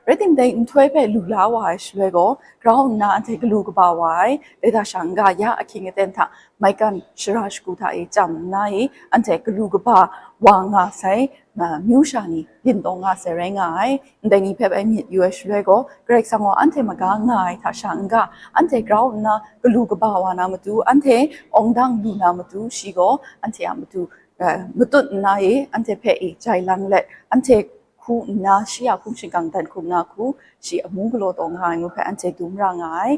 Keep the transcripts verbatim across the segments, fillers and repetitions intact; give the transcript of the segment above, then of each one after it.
Rai timung dai nhtoi hpe lu la wa ai shaloi gaw, grau nna anhte galu kaba wa ai, dai hta sha n-ga ya ahkying aten hta maigan shara shagu hta e chyam nna e, anhte galu kaba wa nga sai, ma, myu sha ni byin taw nga sai rai nga ai. Ndai ni hpe bai myit yu ai shaloi gaw, Karai Kasang gaw anhte maga nga ai hta sha n-ga, anhte grau nna galu kaba wa na matu, anhte awng dang lu na matu, shi gaw anhte a matu, eh, matut nna e, anhte hpe e jai lang let, anhte hku nna, shi a hkum shingkang dan hkrum na hku, shi amu galaw taw nga ai ngu hpe anhte dum ra nga ai.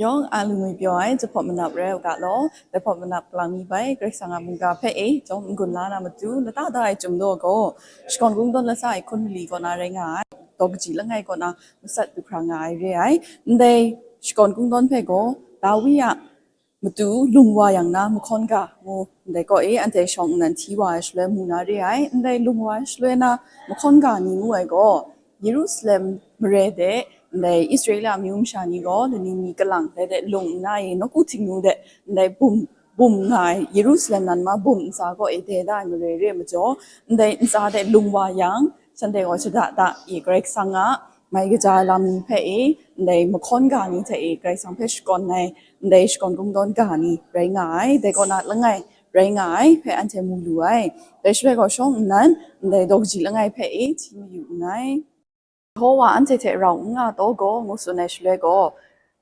Yawng a lungwi pyaw ai, jahpawt manap rai u ga law, jahpawt manap galang mi bai, Karai Kasang a mungga hpe e, jawm n-gun la na matu, lata da ai Chyum daw gaw, shakawn kungdawn lasa ai hkun mali kaw na rai nga ai, daw kaji langai kaw na masat du hkra nga ai re ai. Ndai shakawn kungdawn hpe gaw, Dawi a matu lung wa yang na mahkawn ga ngu ndai kaw e anhte shawng nnan hti wa ai shaloi mu na re ai. Ndai lung wa ai shaloi na mahkawn ga ni ngu ai gaw, Yerusalem mare de ndai Israela amyu masha ni gaw lani mi kalang dai de lung nna e nawku htingnu de ndai bum, bum nga ai Yerusalem nan ma bum ntsa kaw e de da ai mare re ai majaw, ndai ntsa de lung wa yang, shanhte gaw shada da i Karai Kasang a mai kaja ai lam ni hpe e, ndai mahkawn ga ni hte e Karai Kasang hpe shakawn ai, ndai shakawn kungdawn ga ni rai nga ai, dai kaw na langai rai nga ai hpe anhte mu lu ai. Dai shaloi gaw shawng nnan, ndai daw kaji langai hpe e hti mayu nngai. Yehova anhte hte rau n nga taw gaw, ngu tsun ai shaloi gaw,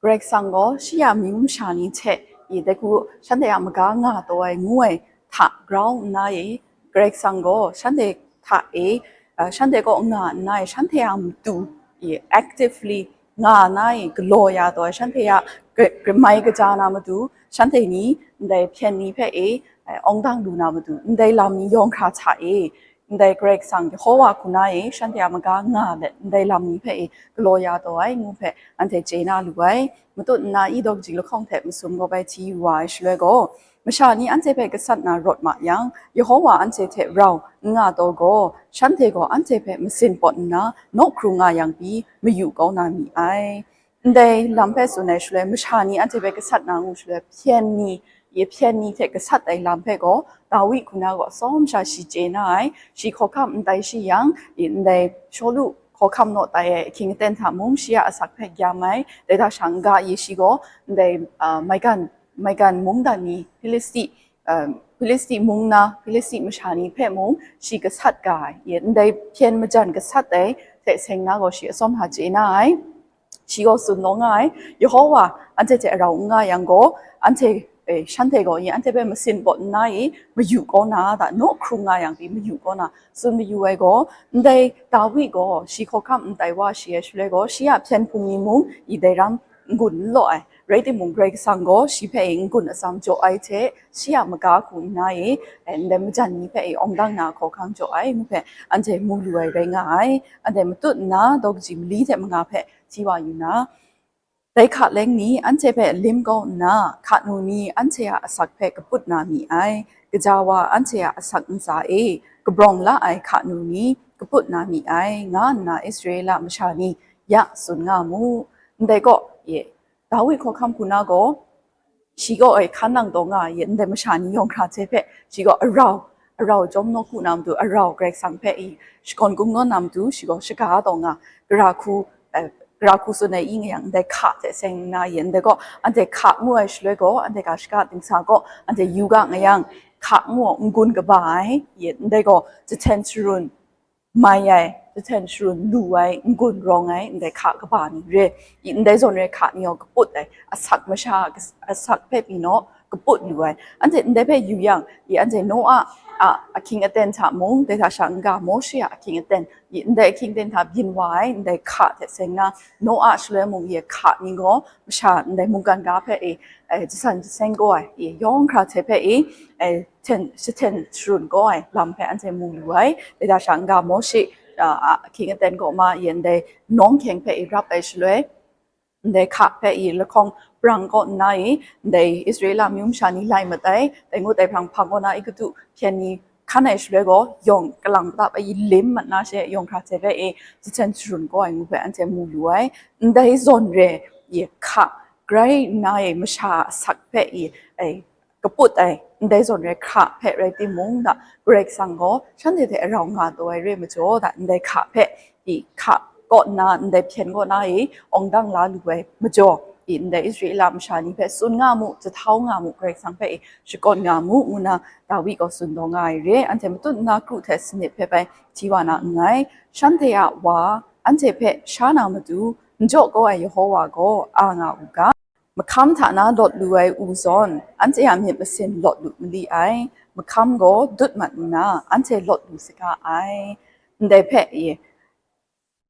Karai Kasang gaw shi a myu masha ni hte i dai hku shanhte a maga nga taw ai ngu ai hta grau nna e, Karai Kasang gaw shanhte hta e, uh, shanhte kaw nga nna e, shanhte a matu i actively nga na e, galaw ya taw ai, shanhte a gra-, gra-, mai kaja na matu, shanhte ni ndai hpyen ni hpe e, eh, awng dang lu na matu, ndai lam ni yawng hkra hta e, ndai Karai Kasang Yehova hku na e shanhte a maga nga let, ndai lam ni hpe e galaw ya taw ai ngu hpe anhte chye na lu ai. Matut nna i daw kaji lahkawng hte masum gaw bai hti yu wa ai shaloi gaw, masha ni anhte hpe gasat na rawt ma yang, Yehova anhte hte rau n nga taw gaw, shanhte gaw anhte hpe masin pawt nna naw hkrung nga yang pyi mayu kau na mi ai. Ndai lam hpe tsun ai shaloi, masha ni anhte hpe gasat na ngu shaloi, hpyen ni, i hpyen ni hte gasat ai lam hpe gaw, Dawi hku na gaw atsawm sha shi chye na ai, shi hkawhkam n tai shi yang, i ndai Shawlu hkawhkam naw tai ai ahkying aten hta mung, shi a asak hpe gyam ai, dai hta sha n-ga i shi gaw, ndai, a, maigan, maigan mungdan ni, Hpilisti, a, Hpilisti mung na, Hpilisti masha ni hpe mung, shi gasat ga ai, i ndai hpyen majan gasat ai hte seng na gaw, shi atsawm sha chye na ai. Shi gaw tsun law nga ai, Yehova anhte hte rau n nga yang gaw, anhte, eh, shanhte gaw i anhte hpe masin pawt nna i mayu kau na a ta, naw hkrung nga yang pyi mayu kau na, tsun mayu ai gaw, ndai Dawi gaw shi hkawhkam n tai wa shi ai shaloi gaw, shi a hpyen hpung ni mung i dai ram n-gun n law ai. Rai timung, Karai Kasang gaw shi hpe i n-gun atsam jaw ai hte, shi a maga hku nna i, eh, ndai majan ni hpe i awng dang na hkawhkam jaw ai ngu hpe anhte mu lu ai rai nga ai. Anhte matut nna, daw kaji mali hte manga hpe hti wa yu na, dai hka leng ni anhte hpe lim kau nna, hka nu ni anhte a asak hpe kaput na mi ai, kaja wa anhte a asak ntsa e kabrawng la ai hka nu ni kaput na mi ai, nga nna Israela masha ni ya tsun nga mu. Ndai kaw, ye, Dawi hkawhkam hku na gaw, shi gaw, e, hkan nang taw nga ai, ndai masha ni yawng hkra hte hpe, shi gaw arau, arau chyawm nawku na matu, arau Karai Kasang hpe i shakawn kungdawn na matu, shi gaw shaga taw nga, gara hku, eh, gara hku tsun ai i nga yang, ndai hka hte seng nna yen, ndai gaw, anhte hka ngu ai shaloi gaw, anhte ga shaka dingsa gaw, anhte yu ga nga yang, hka ngu ai n-gun kaba ai, yen, ndai gaw, jahten sharun, mai ai, jahten sharun lu ai, n-gun rawng ai, ndai hka kaba ni re, i ndai zawn re hka ni gaw kaput ai, asak masha, asak hpe pyi naw kaput lu ai. Anhte ndai hpe yu yang, i anhte Noa a ahkying aten hta mung, dai hta sha n-ga Mawshe a ahkying aten, i ndai ahkying aten hta byin wa ai, ndai hka hte seng na, Noa shaloi mung i hka ni gaw, masha ndai mungkan ga hpe i, eh, jasan jaseng kau ai, i yawng hkra hte hpe i, eh, ten, shaten sharun kau ai lam hpe anhte mu lu ai. Dai hta sha n-ga Mawshe, a, a, ahkying aten kaw ma yen dai nawng hkyeng hpe i rap ai shaloi, ndai hka hpe i lahkawng prang kaw nna i, ndai Israela amyu masha ni lai mat ai, dai ngut dai hprang hpang kaw na i katu hpyen ni hkan ai shaloi gaw, yawng kalang kata hpe i lim mat na she, yawng hkra hte hpe i jahten sharun kau ai ngu hpe anhte mu lu ai. Ndai zawn re i hka, grai nna i masha asak hpe i, ai, kaput ai, ndai zawn re hka hpe rai timung, da Karai Kasang gaw shanhte hte arau nga taw ai re majaw, da ndai hka hpe, i hka kaw nna, ndai hpyen kaw na i awng dang la lu ai majaw, i ndai Israela masha ni hpe tsun nga mu, jahtau nga mu, Karai Kasang hpe i shakawn nga mu, ngu na Dawi gaw tsun taw nga ai re. Anhte matut nna kru hte sanit hpe bai hti wa na nngai. Shanhte a Wa, anhte hpe sha na matu, n jaw kau ai Yehova gaw a nga u ga. Mahkam hta na lawt lu ai u zawn, anhte a myit masin lawt lu mali ai. Mahkam gaw dut mat nna, anhte lawt lu saga ai. Ndai hpe i,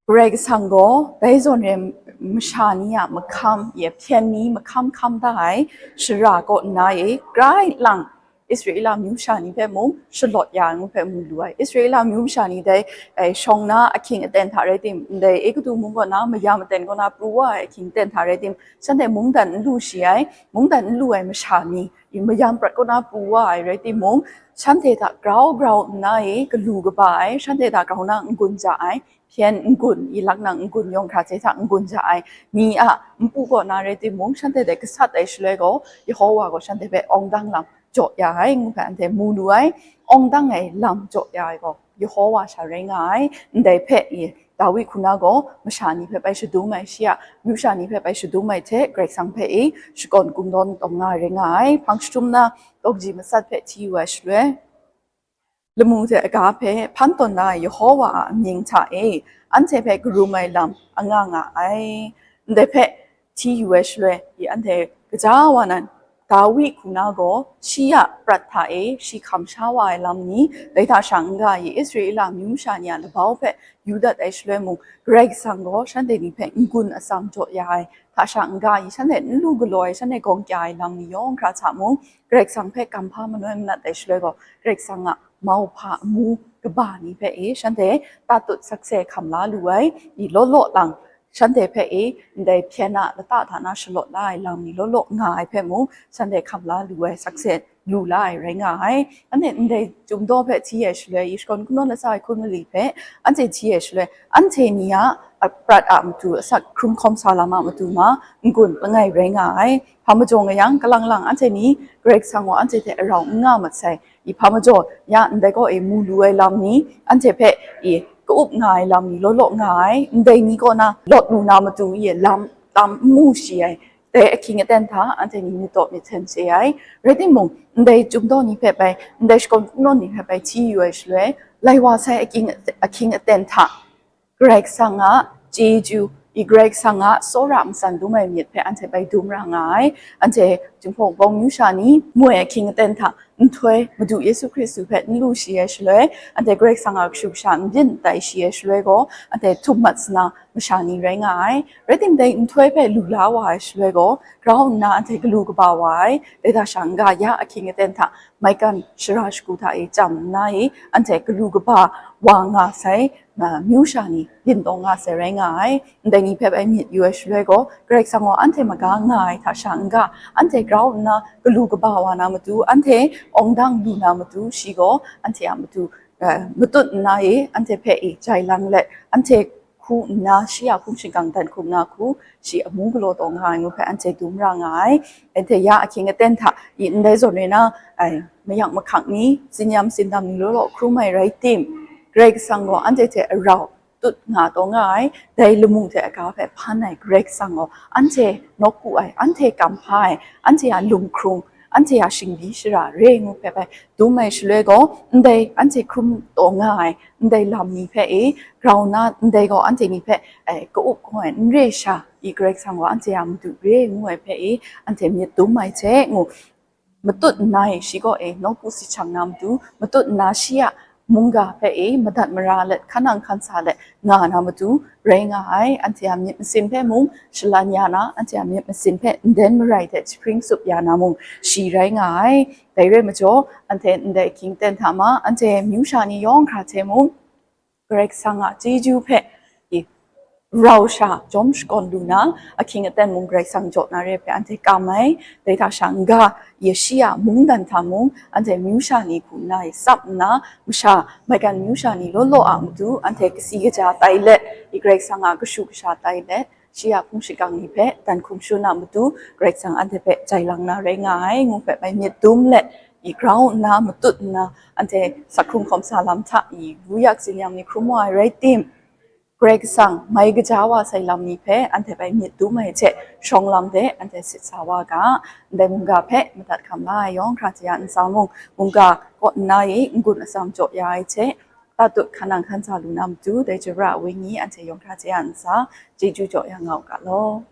Karai Kasang gaw dai zawn re masha ni a mahkam, i hpyen ni mahkam hkam da ai shara kaw nna e, grai lang Israela myu masha ni hpe mung shalawt ya ai ngu hpe mu lu ai. Israela myu masha ni dai, eh, shawng na ahkying aten hta rai tim, ndai Egutu mung kaw na mayam aten kaw na pru wa ai ahkying aten hta rai tim, shanhte mungdan n lu shi ai, mungdan n lu ai masha ni, i mayam prat kaw na pru wa ai rai timung, shanhte hta grau grau nna e galu kaba ai, shanhte hta grau na n-gun ja ai, hpyen n-gun, i lak nang n-gun, yawng hkra hte hta n-gun ja ai ni a npu kaw na rai timung, shanhte dai gasat ai shaloi gaw, Yehova gaw shanhte hpe awng dang lam jaw ya ai, ngu hpe anhte mu lu ai. Awng dang ai lam jaw ya ai gaw, Yehova sha rai nga ai. Ndai hpe i, Dawi hku na gaw masha ni hpe bai shadum ai, shi a myu sha ni hpe bai shadum ai hte, Karai Kasang hpe i shakawn kungdawn taw nga ai rai nga ai. Hpang jahtum na tawngji matsat hpe hti yu ai shaloi, lamu hte aga hpe hpan tawn na ai Yehova a mying hta e, anhte hpe karum ai lam a nga nga ai. Ndai hpe hti yu ai shaloi, i anhte kaja wa nan, Dawi hku na gaw shi a prat hta e shi hkam sha wa ai lam ni, dai hta sha n-ga i Israela myu masha ni a labau hpe yu dat ai shaloi mung, Karai Kasang gaw shanhte ni hpe n-gun atsam jaw ya ai, hta sha n-ga i shanhte n lu galaw ai, shanhte gawng kya ai lam ni yawng hkra hta mung, Karai Kasang hpe kam hpa manoi manat ai shaloi gaw, Karai Kasang a mauhpa amu kaba ni hpe e shanhte tatut sakse hkam la lu ai, i law law lang, shanhte hpe e ndai hpyen a lata hta na shalawt la ai lam ni law law nga ai hpe mung, shanhte hkam la lu ai, sakse lu la ai rai nga ai. Anhte ndai Chyum daw hpe hti ai shaloi, i shakawn kungdawn latsa ai hkun mali hpe anhte hti ai shaloi, anhte ni a prat a matu, asak hkrum hkawm sa lam a matu ma n-gun langai rai nga ai. Hpa majaw nga yang, kalang lang anhte ni Karai Kasang gaw anhte hte arau n nga mat sai. I hpa majaw ya ndai kaw e mu lu ai lam ni, anhte hpe i ka-up nga ai lam ni law law nga ai, ndai ni kaw na lawt lu na matu i lam tam n mu shi ai, dai ahkying aten hta anhte ni myit taw myit hten chye ai. Rai timung, ndai Chyum daw ni hpe bai, ndai shakawn kungdawn ni hpe bai hti yu ai shaloi, lai wa sai ahkying, ahkying aten hta Karai Kasang a chyeju, i Karai Kasang a tsawra matsan dum ai myit hpe anhte bai dum ra nga ai. Anhte Jinghpaw Wunpawng myu sha ni mu ai ahkying aten hta nhtoi Madu Yesu Hkristu hpe n lu shi ai shaloi, anhte Karai Kasang a kashu kasha n byin tai shi ai shaloi gaw, anhte htum mat sa na masha ni rai nga ai. Rai timung, dai nhtoi hpe lu la wa ai shaloi gaw, grau nna anhte galu kaba wa ai. Dai hta sha n-ga ya ahkying aten hta maigan shara shagu hta e chyam nna e, anhte galu kaba wa nga sai, ma, myu sha ni byin taw nga sai rai nga ai. Ndai ni hpe bai myit yu ai shaloi gaw, Karai Kasang gaw anhte maga nga ai hta sha n-ga, anhte grau nna galu kaba wa na matu, anhte awng dang lu na matu, shi gaw anhte a matu, eh, matut nna e, anhte hpe e jai lang let, anhte hku nna, shi a hpung shingkang dan hkrum na hku, shi amu galaw taw nga ai ngu hpe anhte dum ra nga ai. Anhte ya ahkying aten hta i ndai zawn re na, ai, mayak mahkang ni, tsinyam tsindam ni law law hkrum ai rai tim, Karai Kasang gaw anhte hte arau tut nga taw nga ai, dai lamu hte aga hpe hpan ai Karai Kasang gaw anhte nawku ai, anhte kam hpa ai, anhte a lunghkrung, anhte a shingbi shara re ngu hpe bai dum ai shaloi gaw, ndai anhte hkrum taw nga ai, ndai lam ni hpe e grau nna, ndai gaw anhte ni hpe, eh, ka-up kau ai n re sha, i Karai Kasang gaw anhte a madu re ngu ai hpe e anhte myit dum ai hte ngu, matut nna e shi kaw e nawku si hkyang na matu, matut nna shi a mungga hpe e madat mara let, hkan nang hkan sa let nga na matu rai nga ai. Anhte a myit masin hpe mung shalan ya na, anhte a myit masin hpe nden marai hte jahpring tsup ya na mung shi rai nga ai. Dai rai majaw, anhte ndai ahkying aten hta ma, anhte myu sha ni yawng hkra hte mung, Karai Kasang a chyeju hpe i rau sha jawm shakawn lu na, ahkying aten mung Karai Kasang jaw na re hpe anhte kam ai. Dai hta sha n-ga, ya shi a mungdan hta mung, anhte myu sha ni hku nna i tsap nna, masha maigan myu sha ni law law a matu, anhte kasi kaja tai let, i Karai Kasang a kashu kasha tai let, shi a hpung shingkang ni hpe dan hkum shun a matu, Karai Kasang anhte hpe jai lang na rai nga ai, ngu hpe bai myit dum let, i grau nna matut nna, anhte sakhkrung hkawm sa lam hta i ru yak tsin yang mi hkrum wa ai rai tim, Karai Kasang mai kaja wa sai lam ni hpe anhte bai myit dum ai hte shawng lam de anhte sit sa wa ga. Ndai mungga hpe madat hkam la ai yawng hkra hte a ntsa mung, mungga kaw nna i n-gun atsam jaw ya ai hte, tatut hkan nang hkan sa lu na matu, dai Chyum Pra ai Wenyi anhte yawng hkra hte a ntsa chyeju jaw ya nga u ga law.